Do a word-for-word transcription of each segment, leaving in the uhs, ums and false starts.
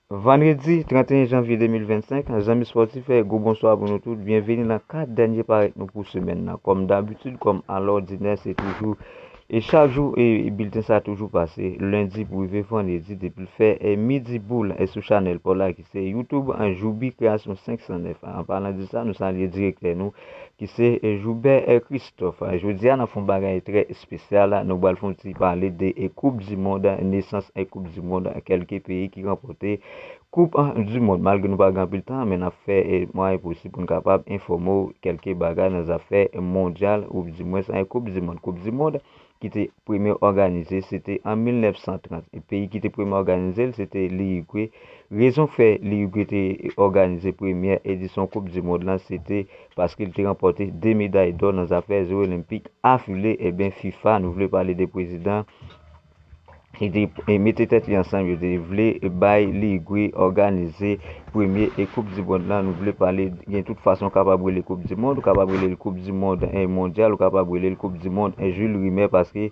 Vandredi trannteyen janvye de mil vennsenk, zanmi spòtif, gwo bonswa pou nou tout. Byenveni nan kat dènye parèt nou pou semèn nan. Kòm dabitid, kòm alòdinè, se toujou e chak jou e bilten sa toujou pase, lendi pou rive vandredi, depi l fè e midi boul e sou chanèl pa w la ki se YouTube, an Joubi Kreyasyon senk san nèf. An palan de sa, nou salye direktè nou ki se Joubè Christophe. Jodi a, n ap fè yon bagay trè espesyal. Nou pral fè yon ti pale de e Koup di Mond, nesans e Koup di Mond, kèlke peyi ki ranpòte Koup di Mond. Malgre nou pa gen anpil tan, men n ap fè e mwayen posib pou n kapab enfòme w kèlke bagay nan zafè mondyal, oubdimwens e Koup di Mond. Koup di Mond ki te premye òganize, se te an mil nèf san trant. E peyi ki te premye òganize l, se te Lirigwe. Rezon k fè Lirigwe te òganize premyè edisyon Koup di Mond lan, se te paske l te ranpòte de meday dò nan zafè Jeux Olympiques afile. Ebyen, fifa, nou vle pale de prezidan, li te e mete tèt li ansanm, yo te vle bay Lirigwe òganize premye e Koup di Mond lan. Nou vle pale, gen tout fason w kapab rele Koup di Mond, ou kapab rele l Koup di Mond e mondyal, ou kapab rele l Koup di Mond e Jules Rimet, paske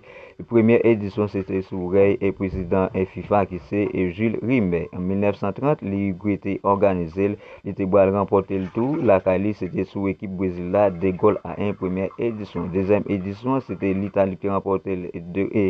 premyè edisyon se te sou rèy e prezidan e fifa ki se e Jules Rimet. An mil nèf san trant, Lirigwe te òganize l, li te pral ranpòte l tou lakay li, se te sou ekip Brezil la, de gòl a en, premyè edisyon. Dezyèm edisyon, se te Litali ki te ranpòte l de e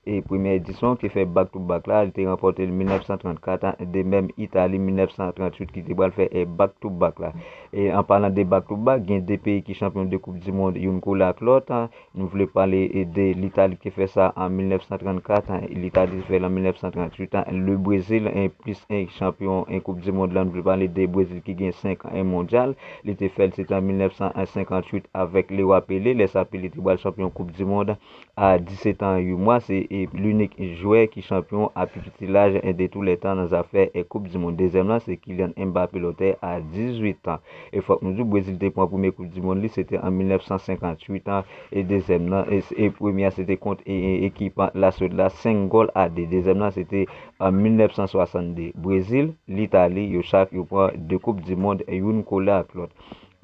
e premyè edisyon ki fè back to back la, li te ranpòte l mil nèf san trannkat, de menm Itali mil nèf san tranntuit ki te pral fè e back to back la. E an palan de back to back, gen de peyi ki chanpyon de Koup di Mond, youn kole ak lòt. Nou vle pale e de Litali ki te fè sa an mil nèf san trannkat, Litali te fè l an mil nèf san tranntuit, le Brezil, e plis e chanpyon e Koup di Mond la, nou vle pale de Brezil ki gen senk e mondyal, li te fè l se te an mil nèf san senkanntuit avèk Leroy Pelé, lè sa Pelé te pral chanpyon Koup di Mond a disèt an uit mwa, se e linik jwè ki chanpyon a pi piti laj e de tou lè tan nan zafè e Koup di Mond. Dezyèm lan, se Kylian Mbappé lòtè a dizuit an. E fòk nou di w, Brezil te pran premye Koup di Mond li, se te an mil nèf san senkanntuit an, e dezyèm nan, e, e premye a, se te kont e, e, ekip Laswèd la, senk gòl a de. Dezyèm nan, se te an mil nèf san swasannde. Brezil, Litali, yo chak yo pran de Koup di Mond, youn kole ak lòt.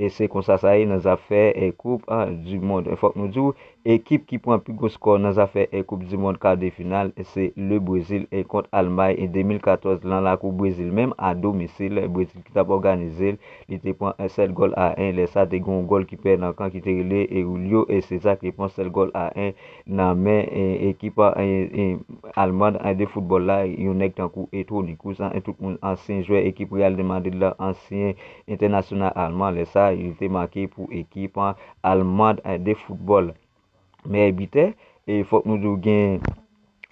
E se konsa sa ye nan zafè e Koup di Mond. E fòk nou di w, ekip ki pran pi gwo skò nan zafè e Koup di Mond ka de final, se le Brezil e kont Almay e de mil katòz lan lakou Brezil menm a domisil, Brezil ki t ap òganize l, li te pran e sèl gòl a en. Lè sa, te gen yon gòl ki pè nan kan ki te rele e Julio e César ki te pran sèl gòl a en nan men e, ekip e, e, alman e de foutbòl la, yon nèg tankou e Toni Kroos, e tout moun, ansyen jwè ekip Real de Madrid la, ansyen entènasyonal alman. Lè sa, li te make pou ekip alman de foutbòl. Meyè bitè, e fòk nou di w gen,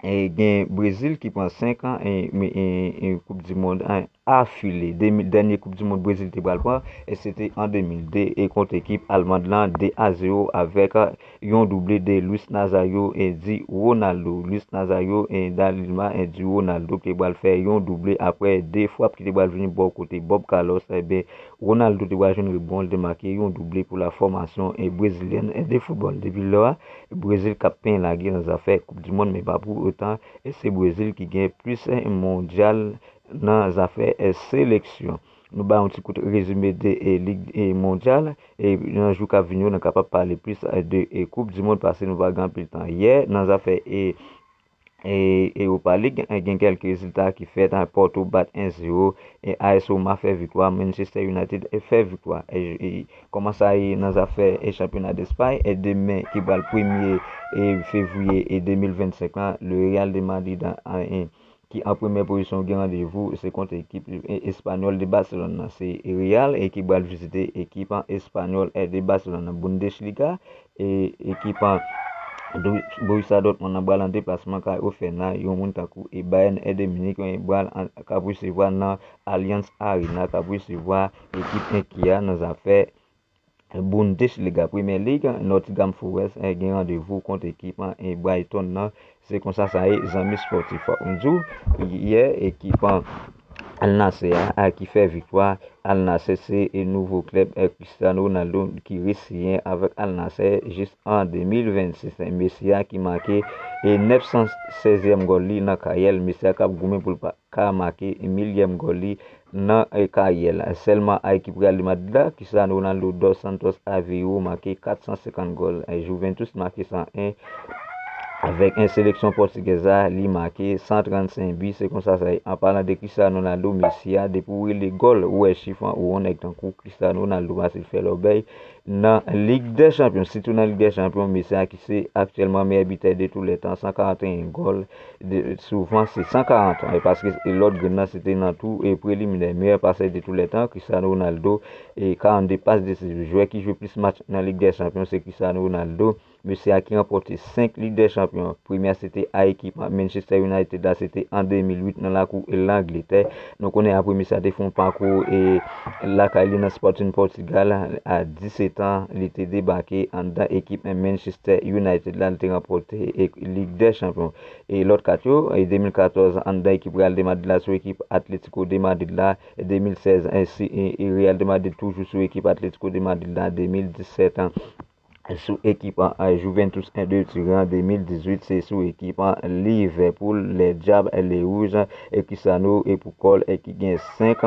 e gen Brezil ki pran senk an e, e, e Koup di Mond afile. De mil, dènye Koup di Mond Brezil te pral pran, e se te an de mil de, e kont ekip alman lan, de a zewo avèk yon double de Luis Nazario e di Ronaldo. Luis Nazario e da Lima e di Ronaldo ki te pral fè yon double apre de frap ki te pral vini bò kote Bob Carlos. Ebyen, Ronaldo te pral jwenn rebon, li te make yon double pou la fòmasyon e brezilyèn e de foutbòl. Depi lò a, Brezil k ap penyen lage nan zafè Koup di Mond, men pa pou otan, e se Brezil ki gen plis e mondyal nan zafè e seleksyon. Nou ba yon ti kout rezime de e lig e mondyal, e nan jou k ap vini yo, nou kapab pale plis e de e Koup di Mond, paske nou pa gen anpil tan. Yè, nan zafè e, e Europa League, e gen kèlke rezilta ki fèt. Porto bat en zewo, e A S Roma fè viktwa, Manchester United e fè viktwa. E, e kòman sa ye nan zafè e chanpyona Despay, e demen ki pral premye e fevriye e de mil vennsenk lan, le Real de Madrid an, an, ki an premyè pozisyon gen randevou, se kont ekip e, espanyòl de Barcelone nan. Se Real e ki pral vizite ekip an espanyòl e de Barcelone nan. Bundesliga, e ekip an Do-, Borussia Dortmund nan pral an deplasman kay Hoffenheim, yon moun tankou e Bayern e de Munich, e pral an, k ap resevwa nan Allianz Arena, k ap resevwa ekip enki a nan zafè Bundesliga. Premier League, Nottingham Forest e gen randevou kont ekip an e Brighton nan. Se konsa sa ye, zanmi spòtif. Fòk m di w, yè, ekip an Al Nassr a, a ki fè viktwa. Al Nassr se e nouvo klèb e Cristiano Ronaldo ki resiyen avèk Al Nassr jis an de mil vennsis. Messi a ki make e nèf san sèzyèm gòl li nan karyè l. Messi a k ap goumen pou l pa ka make milyèm gòl li nan e karyè l. Sèlman a ekip Real de Madrid la, Cristiano Ronaldo dos Santos Aveiro make kat san senkant gòl. E Juventus make san en. Avèk en seleksyon pòtigèz la, li make san trannsenk bi, se konsa sa ye. An palan de Cristiano Ronaldo, mesye a, depi w rele gòl, ou wè chif an, ou wè yon nèg tankou Cristiano Ronaldo pase l fè lòbèy nan Lig dè Chanpyon. Sitou nan Lig dè Chanpyon, mesye a ki se aktyèlman meyè bitè de tou lè tan, san karanteyen gòl. Souvan, se san karant, paske lòt grenn nan, se te nan tou e preliminè. Meyè pasè de tou lè tan, Cristiano Ronaldo, e karannde pas desizif. Jwè ki jwe plis match nan Lig dè Chanpyon, se Cristiano Ronaldo. Mesye a ki ranpòte senk Lig dè Chanpyon. Premye a se te a ekip Manchester United la, se te an de mil uit nan lakou Langletè. Nou konnen apre mesye a te fè yon pakou e lakay li nan Sporting Portugal a disèt an, li te debake anndan ekip Manchester United la, li te ranpòte Lig dè Chanpyon. E lòt kat yo, e de mil katòz anndan ekip Real de Madrid la sou ekip Atletico de Madrid la, de mil sèz e Real de Madrid toujou sou ekip Atletico de Madrid la, de mil disèt an sou ekip Juventus de Turin, de mil dizuit se sou ekip Liverpool, les Diables, les Rouges, e Cristiano e pou kò l e ki gen senk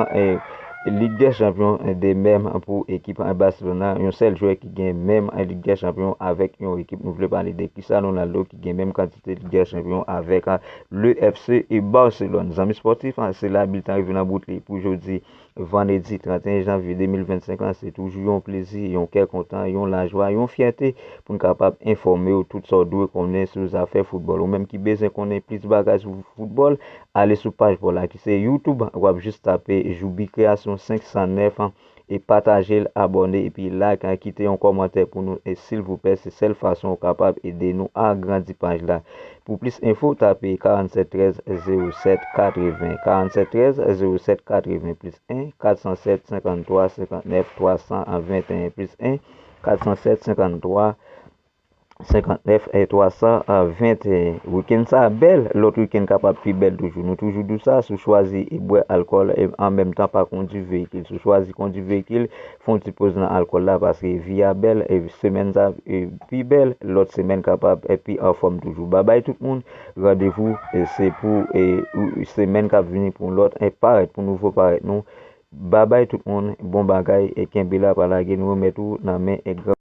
Lig dè Chanpyon, de menm pou ekip Barcelona, yon sèl jwè ki gen menm Lig dè Chanpyon avèk yon ekip, nou vle pale de Cristiano Ronaldo ki gen menm kantite Lig dè Chanpyon avèk le F C Barcelone. Zanmi spòtif, se la biletan rive nan bout li pou jodi. Vandredi trannteyen janvye de mil vennsenk lan, se toujou yon plezi, yon kè kontan, yon lajwa, yon fyète pou n kapab enfòme w tout sa w dwe konnen sou zafè foutbòl. Ou menm ki bezwen konnen plis bagay sou foutbòl, ale sou paj pa w la ki se YouTube, w ap jis tape Joubi Création senk san nèf e pataje l, abòne epi like, kite yon kòmantè pou nou e silvouplè, se sèl fason w kapab ede nou agrandi paj la. Pou plis enfo, tape karannsèt trèz zewo sèt katreven, karannsèt trèz zewo sèt katreven plis en, kat san sèt senkant twa senkant nèf twa san venteyen plis en, kat san sèt senkant twa senkant nèf twa san venteyen. Wikenn sa bèl, lòt wikenn kapab pi bèl toujou. Nou toujou di w sa, si w chwazi e bwè alkòl e an menm tan pa kondi veyikil. Si w chwazi kondi veyikil, fè yon ti poz nan alkòl la, paske vi a bèl, e semèn sa e pi bèl, lòt semèn kapab e pi anfòm toujou. Babay tout moun, randevou e se pou e semèn k ap vini pou yon lòt e parèt, pou nouvo parèt nou. Babay tout moun, bon bagay e kenbe la, pa lage, nou remèt ou nan men e gran